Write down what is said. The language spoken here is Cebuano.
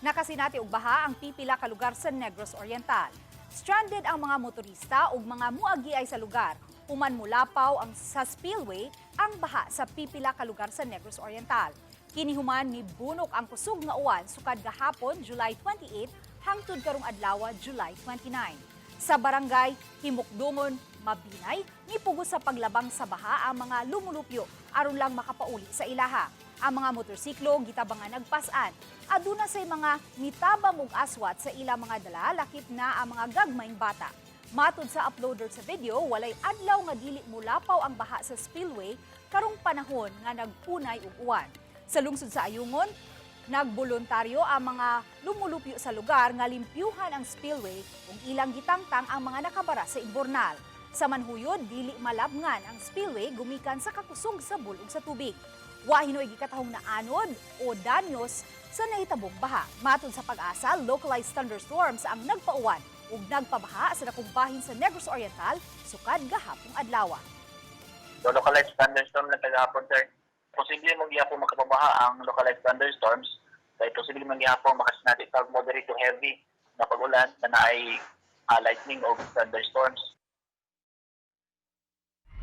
Nakasinati og baha ang pipila ka lugar sa Negros Oriental. Stranded ang mga motorista ug mga muagi ay sa lugar. Human mulapaw ang sa spillway ang baha sa pipila ka lugar sa Negros Oriental. Kini human nibunok ang kusog nga uwan sukad gahapon, July 28, hangtod karong adlaw, July 29. Sa barangay Himukdumon, Mabinay, nipugos sa paglabang sa baha ang mga lumulupyo aron lang makapauli sa ilaha. Ang mga motorsiklo gitabangan nagpasan. Aduna say mga mitabang og aswat sa ilang mga dala, lakip na ang mga gagmayng bata. Matud sa uploader sa video, walay adlaw nga dili mulapaw ang baha sa spillway karong panahon nga nagpunay og uwan. Sa lungsod sa Ayungon, nagboluntaryo ang mga lumulupyo sa lugar nga limpyuhan ang spillway ug ilang gitangtang ang mga nakabara sa imburnal. Sa manhuyod, dili malabngan ang spillway gumikan sa kakusog sa bulog sa tubig. Wa hinoy gikatahong na anod o danyos sa nahitabong baha. Matod sa PAGASA, localized thunderstorms ang nagpauwan ug nagpabaha sa dakong bahin sa Negros Oriental sukad gahapong adlaw. So localized thunderstorm na tagahapon, sir. Posible mong gihapon makapabaha ang localized thunderstorms kay posible man gihapon makasinati pag moderate to heavy na pag-ulan na naay lightning o thunderstorms.